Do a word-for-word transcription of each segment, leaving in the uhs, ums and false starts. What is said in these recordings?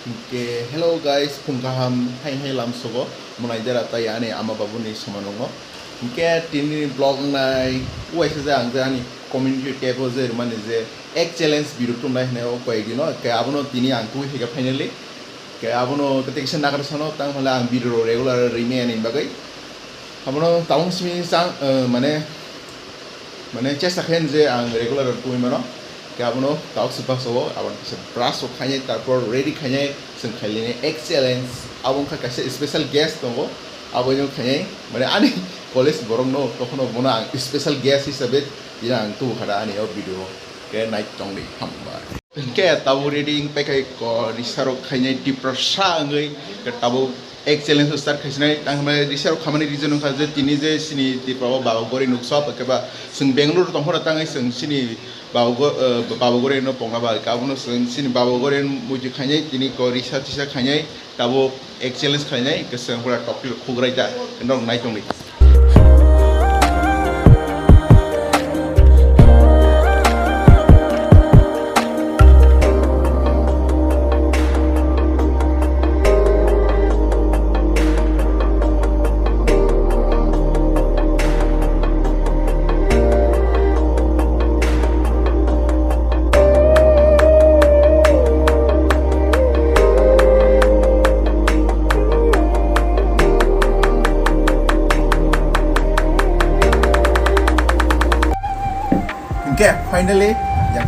Hingke, hello guys, phung kaham, hai hai lam sogo, monai jera tai ani ama babu ni soman rongo. Hingke tini vlog nai, uaisa je ang je ani community tab o je mani je egg challenge video tum nai hwnwi o koi dino, ke abono tini ang twi hika finally. Ke abono kete kisa nagar sano, tang phale ang video regular rimani bagwi. Abono tabuk simi chang, eh, mane, mane chesta khe je ang regular twi mano. Ke abono tabuk se bus o, abono kisa brush rok khainai, tarpor ready khainai, chwng khailini egg challenge. Abo wngkha kaisa special guest tongo, abo wngkha khainai, mane ani college borok no, tokhono bono ang special guest hisabe tini ang tubu khada ani o video o. Ke nai tongdi, hambai. Hingke tabuk ready wng paikha ko risarok khainai tiprasa wngwi ke tabuk egg challenge start khaisinai tangma risarok khamani reason wngkha je tini je sini tipra o baba gori nuksa keba chwng Bangalore tongkhora tangwi chwng sini baba go-, eh, baba gori no pongna ba abono chwng sini baba gori muitu khainai tini ko risa tisa khainai. Tabuk egg challenge khlainai, hwnkhe chwng pura tokti rok khugrai da, norok nai tongdi. Hingke finally, ya.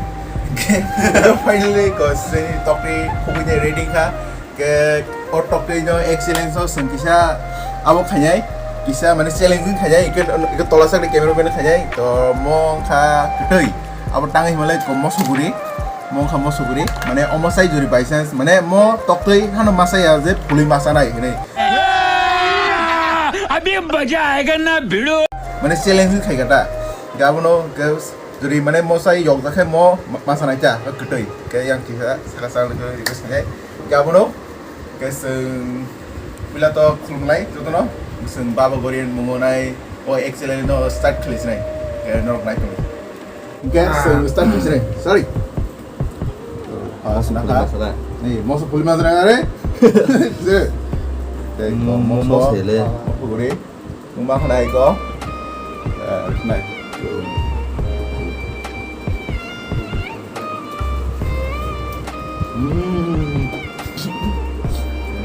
Hingke finally ko sini tokri khubui de ready kha. Ke o tokri no excellence o sing kisa abo khainai. Kisa mane challenging khainai. Ike, ike tola sak de camera man khainai. To mo kha ketui. Abo tangai himalai ko mosuguri. Mo kha mosuguri. Mane omo sai juri by chance. Mane mo tokri hano masa ya je puli masa nai hinai. अभी मजा आएगा ना भिड़ो। Mane challenge khai kata. Gabono ke juri mane mo sai yok jakhe mo ma-, masa nai ta ketui. Ke yang kisa saka saka ke request khai. Gabono ke sing pila to khulumlai jotono sing baba gorian mungo nai o excellent no start khlis nai. Ke norok nai to. Ke sing start khlis nai. Sorry. Ah, moso naka. Puli masala. Ni, moso puli masala are. Je. Tei mo-, mo-, moso. Moso le. Moso guri. Muma khanai ko. Eh, nai. Mm.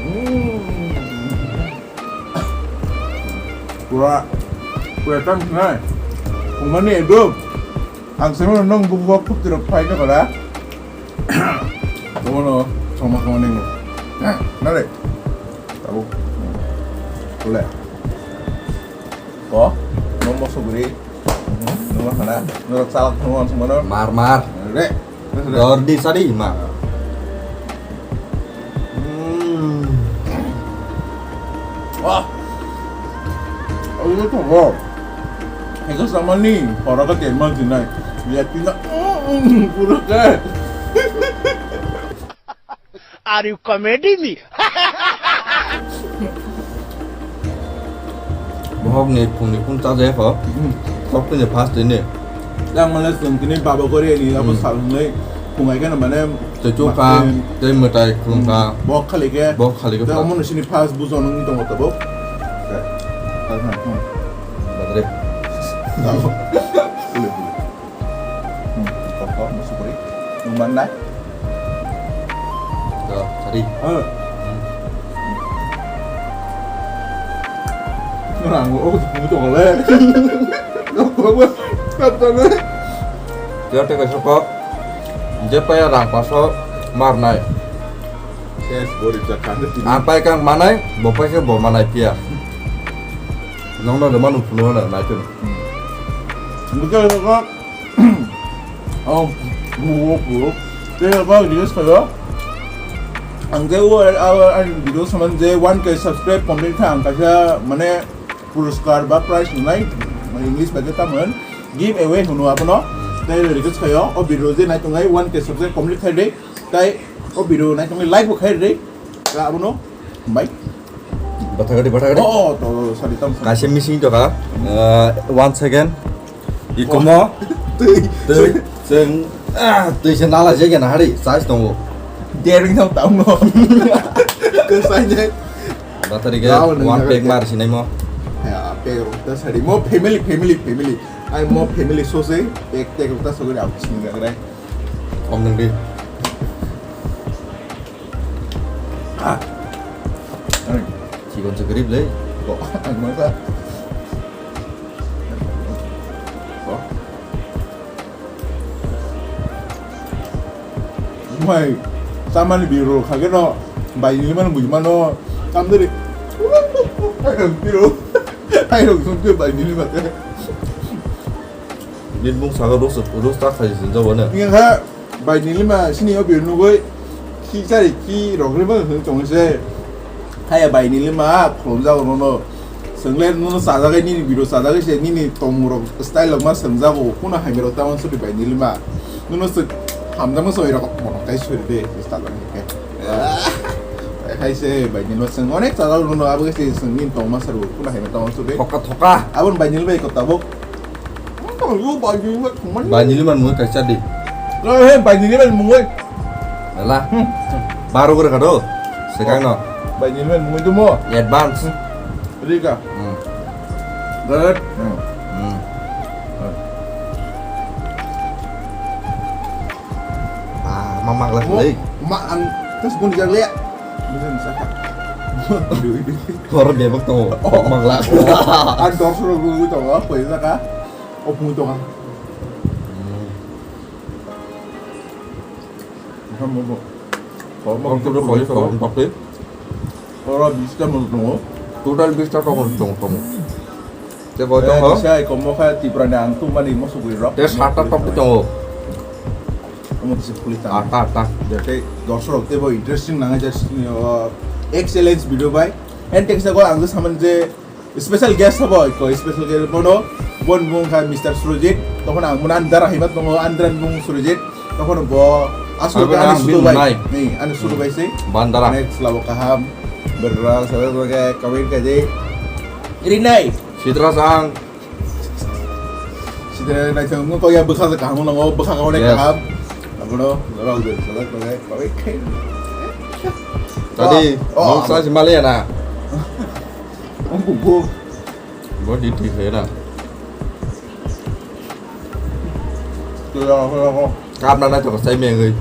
Mm. Pura, pura tam nai. Kumani edo. Ang seno nong bubuwa putiro phai no kala. Bono soma soma ningo. Nare. Tabu. Kule. Ko, no moso guri. No hana. No salak no soma no. Mar mar. Re. Dor di sari ma. Hmm. Wah. Ayo to ho. Ego samani, pora ka tema dinai. Ya tina, pura ka. Are you comedy me? Bohok ni phung ni phung cha jaya kho. Hmm. Tok tini first tini. Yang mana sung tini baba gori ni abo Hmm. Salung ni phung ai kana mane Tei chukha, makhai. Tei mwtai khulumkha. Hmm. Bok khali khe. Bok khali khe Tei pha. Omo no sini first bujo nung tong tabuk. Badre. Kule kule. Hmm. Kok kok musu kuri. Nung mana? Do, tadi. Oh. Nang, oh, butuh kole. Kok kok kok kok. Kiyar teka sokok. Je paya rang paso marnai. Ses gorib jakha. Ang pai kang manai, bo pai khe bo manai piya. Nong no rwmanu phunu hwnwi nai chwng. Bwkhe kok. Oh, bu bu bu. Tei kok request khayo. Ang khe o, o, ani video saman je one K subscribe complete kha ang kaisa mane puruskar ba prize rwnai, mane English bai khe tamo hwn, give away hwno abono. Tei request khayo, o video je nai tongnai one K subscribe complete khai rwdi, tei o video nai tongnai like bo khai rwdi, ta abono, hambai. Bathagadi, bathagadi. Oh, oh, to, sorry, tamo, sorry. Kaisa missing tokha, uh, one second. Ikomo. Twi. Twi. Chwng, ah, twi se nala je gena hari, size tongo. Tering tau tau no. Kesannya. Batari ke Jauh nang one jaga pack ke. Mar sinai mo. Ya, pack rok ta sari. Mo family, family, family. Ai mo family so se, pack, pack rok ta sari au sini ga rai. Om nang di. Ah. Ai. Chikon se garib le. Ko, ang masa. Ko. Mai, tamani biro khageno, bai ni mano bujmano, tamdiri. Ai rok biro. Ai rok sungke bai ni mate. Din bung saga rus, rus tak khai sin jabo ne. Ngi kha, bai ni lima sini o biro nugoi, ki chari ki rok lima sung chong se. Haya bai ni lima, khulum jago nono. Swngle nono chajagai nini video chajagai se nini tongmung rok style rok ma swngjago. Kuno hai rok tamon suri bai ni lima. Nono se hamjama soi rok mono kai suri de, style rok ke. Hai se bai ni lima swng onek chajago nono abo se swng nini tongma saru kuno hai tamon suri. Thoka thoka. Abon bai ni lima ko tabok. Bai ni lima mungwi kaisa di. He, bai ni lima mungwi. Lala. Hmm. Baro gora kado. Sekarang no. Bai ni lima mungwi tumo. Advance. Rika. Hmm. Garat. Hmm. Hmm. Ah, mamang lah. Mo, lagi. Ma ang, terus pun jaga lihat. Bisa, bisa, Kak. Hor bebak to. Mamang lah. Ang dorso lo gulu to, apa itu, Kak? Opung tonga. Oro bista mo tongo. Total bista tongo, tongo, tongo. Te bo tongo. Bisa iko mokha Tripura ni ang tu mani moso gui rok. Te sata tok tongo. Omo kisa puli ta. Ata, ata. Jate dorsok te bo interesting nang just excellence video bai. And teksa go ang saman je Special guest sabo iko, special guest bono, bon bung kha Mister Surojit, tokon ang muna andar haimat tongo, andar bung Surojit, tokon bo asuk ani sudu bai, ni ani sudu bai se, bandara. Next labo kaham, berra, sabar bagai, kawin kaje, rinai. Sitra sang. Sitra nai sang, nung kau ya bekha kaham nang, bekha kau nai kaham, abono, rau je, sabar bagai, kawin kaje. Tadi, oh, mau saya sih malah ya na. Ang bugo. Bo di thwi khe na. Kap na na to sai me ngai.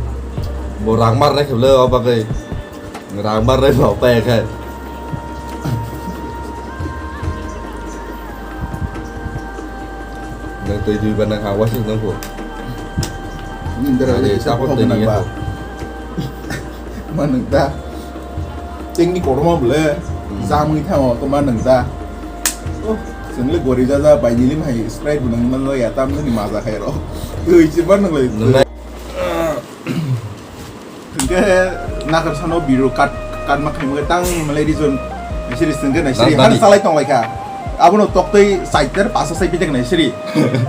Bo rang mar na khe le o ba kai. Rang mar na ba pa khe. Nang twi dui ba nang ha wa sing nang ko. Ni dara le sa ko twi ni ba. Manang ta. Tengni kormo bole, hmm, jamwi thango, to manang ta. Oh, chwngle gori jaja, bai nilim hai Sprite bo nang manlo ya, tam nani maja khai ro. Twi chi manang lai. Nang nai. Hingke nakar sano biro kat, kat ma khai mo tang malai reason. Naisiri sengke naisiri han salai tong lai kha. Abono toktwi saiter pasa sai pitek naisiri.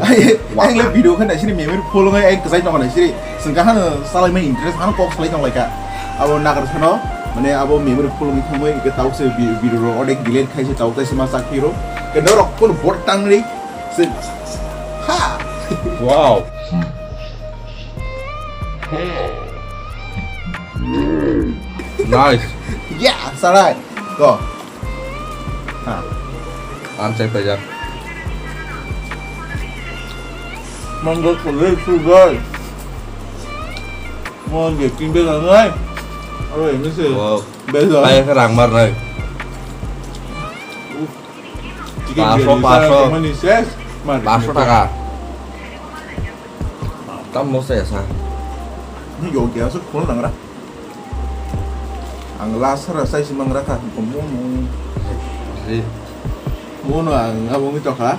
Ai, ang le video khe naisiri memory full ngai ang kwchai tong naisiri. Sengke hano salai mai interest hano kok salai tong lai kha. Abo nagar sano, mane abo memory full ngai thangwi ke tau se vi-, video ro odek delete khai se tau tai se ma sak hero. Ke norok kono bot tang ri. Se, ha. Wow. Nice. Yeah, salai. Go. Ha. Ang check paijak. Mango kulai sugar. Mon je king bela nai. Aro ini sih. Wow. Bela. Kaya ke rang mar nai. Chicken biryani, pasho, sana pasho. Kemani ses. Mar. Pasho taka. Tam mo saya sa. Ni yo kya suk phone lang ra. Ang last ra sai si mang ra ka. Komo mo. Si. Mo no ang abong ito ka.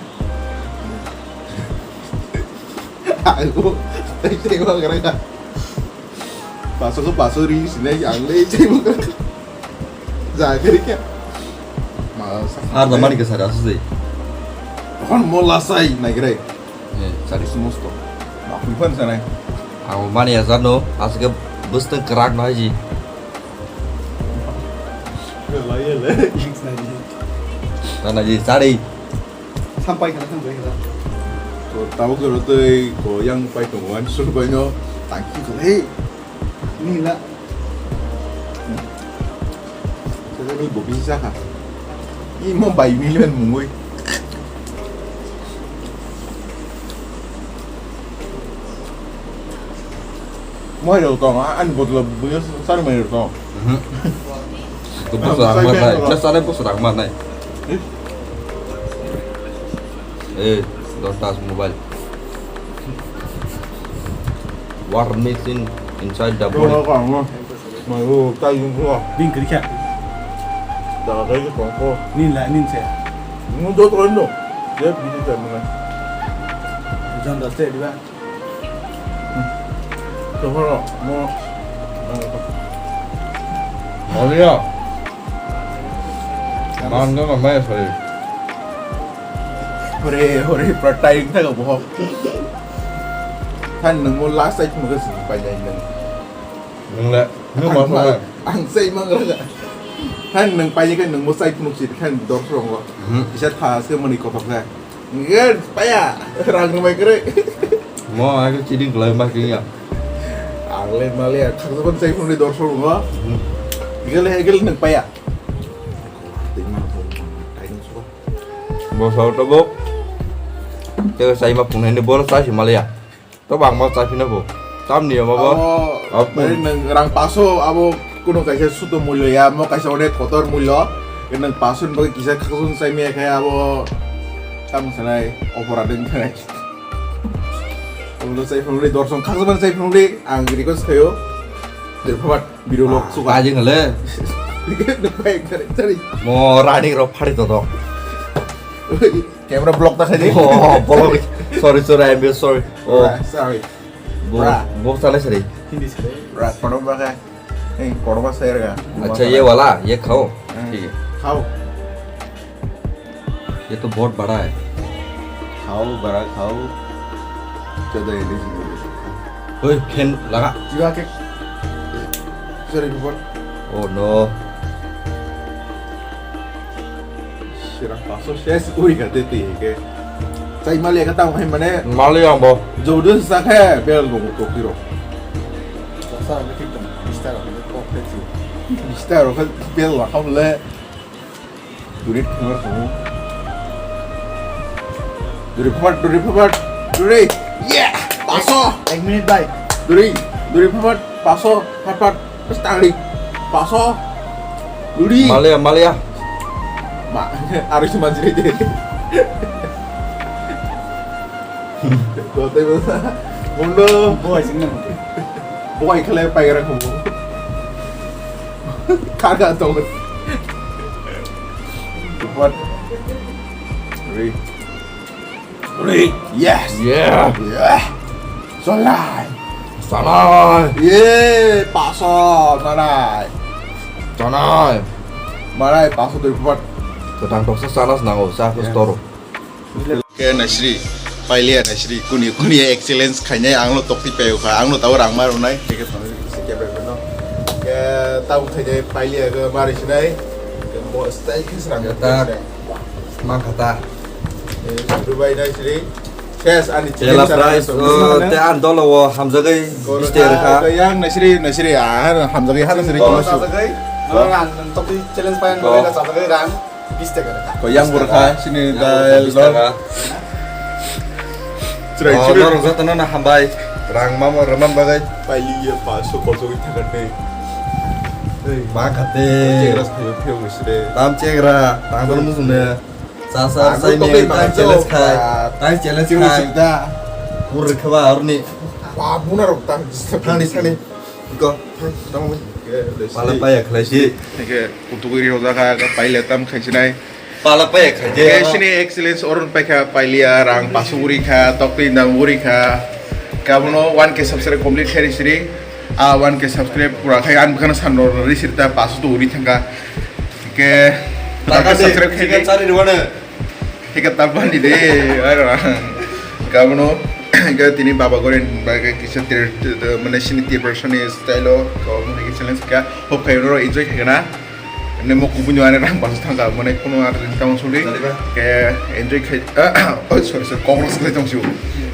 Aku sai sai mang ra ka. Paso ko paso ri sinai ang le sai mang ra ka. Ja kari kya. Ma sa. Har da mani ka sa ra su. Kon mo la sai nai gre. Eh, sari. Sumosto. Makui phan sanai. Ang mani ya jano, asike bwstwng kwrak no haji. Lai le. Tana ji sari. Sampai kana sampai kana. Ko tau ko rotoi ko yang pai ko wan sur bai no tangki ko he. Ni la. Gobi saka. Imo bai million mungoi. Mo hai rok tong, ani botol buyo sar mai rok tong. Mhm. Itu bosor ang mana? Plus ada bosor ang mana? Eh, don't touch mobile. What missing inside the body? Bini kwrwi kha. Nini la, nini se. Nung dot roi no. Dia bini ta mana. Jan da se diba. Sohoro mo. Olia. Man no no mai sorry. Hore hore pra tiring thago bohok. Than nung mo last side mo kasi pai jai nung. Nung le, nung ma Ang ma, ang sai mang raga. Than nung pai jai nung mo sai phunuk si than dor song go. Mhm. Isa tha se mani kotok ga. Ngen paya rang nung mai kre. Mo aku cheating kelai mas kini ya. Ang le mali ya khang ban sai phunuk dor song go. Mhm. Gel he gel nung paya. Bo sao to bo. Te sai ma phunuk ni bol sai si mali ya. To bangma chai phino bo. Tamni omo bo? Abo, abo pun. Bari nwng rang paso abo kuno kaisa suto mulyo ya, mo kaisa onek kotor mulyo. Nwng paso ni bagwi kisa khakchang chai maya khe abo tamo sanai oporadh wng thanai. Omo chai phunukdi, dorson khakchangma chai phunukdi, ang request khayo. Dirphabat video log suka. Kaji ngale. Nwng pai kare chari. Mo rani ro phari to to. Camera block ta khai di. Oh, block. Sorry, sorry, I'm very sorry. Oh. Bra, sorry. Bo, bra. Bo sale sari. Hindi sale. Bra, kono ba kha. Hey, kono ba saya ga. Acha, ye wala, ye khao. Hmm. Thik hai. Khao. Ye to bahut bada hai. Khao, bra, khao. Choda ye. Oi, fan laga. Jiwa ke. Sorry, bro. Oh no. Sirang paso ses ui ka te ti ke. Chai mali ka tang hai mane. Mali ang bo. Jodu sa khe bel bo to kiro. Sa ne tik tam. Bistar ne ko pe ti. Bistar ka bel la kham le. Duri khmar ko. Duri phat, duri phat, duri. Yeah! Paso. Ek minute bhai. Duri, duri phat, paso, phat phat. Terus tarik. Paso. Duri. Malia, malia. Ma, harus manjri deh. Kote basa. Mundo. Boy, sini. Boy khalai pai gara kamu. Kaga tong. What? Three. Three. Yes. Yeah. Yeah. Solai. Solai. Yeah. Paso. Marai. Solai. Marai. Paso tu buat. Tentang doksa sanas nango. Saya aku store. Ke nasri, pailiya nasri, kuni kuni excellence khainai, ang no tokti payo kha, ang no tau rang ma rwnai, ke ke thangwi se ke bai no. Ke tau khainai pailiya ke mari sinai, ke mo style ke srang ke ta, sinai. Ma khata. Eh, Dubai nasri, ses ani chela chela price, oh, te an dolo wo hamjagai, koro mister kha, kha. Yang nasri, nasri, ah, hamjagai, hamjagai, oh, kama su. Hamjagai, oh, ang tokti challenge payan, oh, boleh ka, hamjagai rang. Bis taka rwkha. Ko yang burkha sini dal dal. Chwrai chwrai. Norok jotono no hambai. Rang mamo rwman bagwi. Pailiya paso kochogwi thangkha tei. Ma khate. Chegras phayo phiyok side. Tam chegra, tam dal musune. Sasa sai me tam challenge khai. Tam challenge khai. Pur khaba arni. Ba buna rok tam. Thani thani. Iko. Pala paya khlai si. Ke kutugwi ri hoja kha, paile tam khai sinai. Pala paya khai de. Ke sini excellence orun paikha, pailiya rang paso uri kha, tokti nang uri kha. Kabono one K subscribe complete khai siri. A one K subscribe pura khai an bkhana san ro ri sirta paso to uri thangka. Ke subscribe khai de. Chari rwana. Hika tapani de, aro. Kabono, hika tini baba goren, baga kisa tir, mane sini tir person ni style o, kabono hika challenge ka, hop kai ro enjoy kai na. Ne mo kubun jani rang paso thangka, mane kono ar income suli, ke enjoy kai, oh, sorry, sorry, kok ro suli tong siu.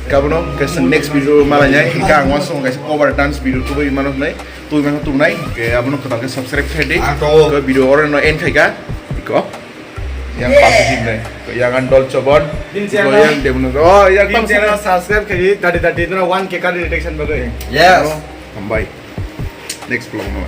Kabono kaisa next video malai nai, hingke ang wansong kaisa cover dance video tubui mano hnai, tubui mano tubnai, hingke abono kwtal khe subscribe khlai di. Ang tongo. Ko video oro no end khaika, iko. Yang pasu himnai, ko yang an dol chobon, Din ko channel. Yang debuno, oh, yang Din pasu channel himnai. Subscribe khlai di, tadi tadi itu one K kari detection bagwi. Yes. Hambai. Next vlog no.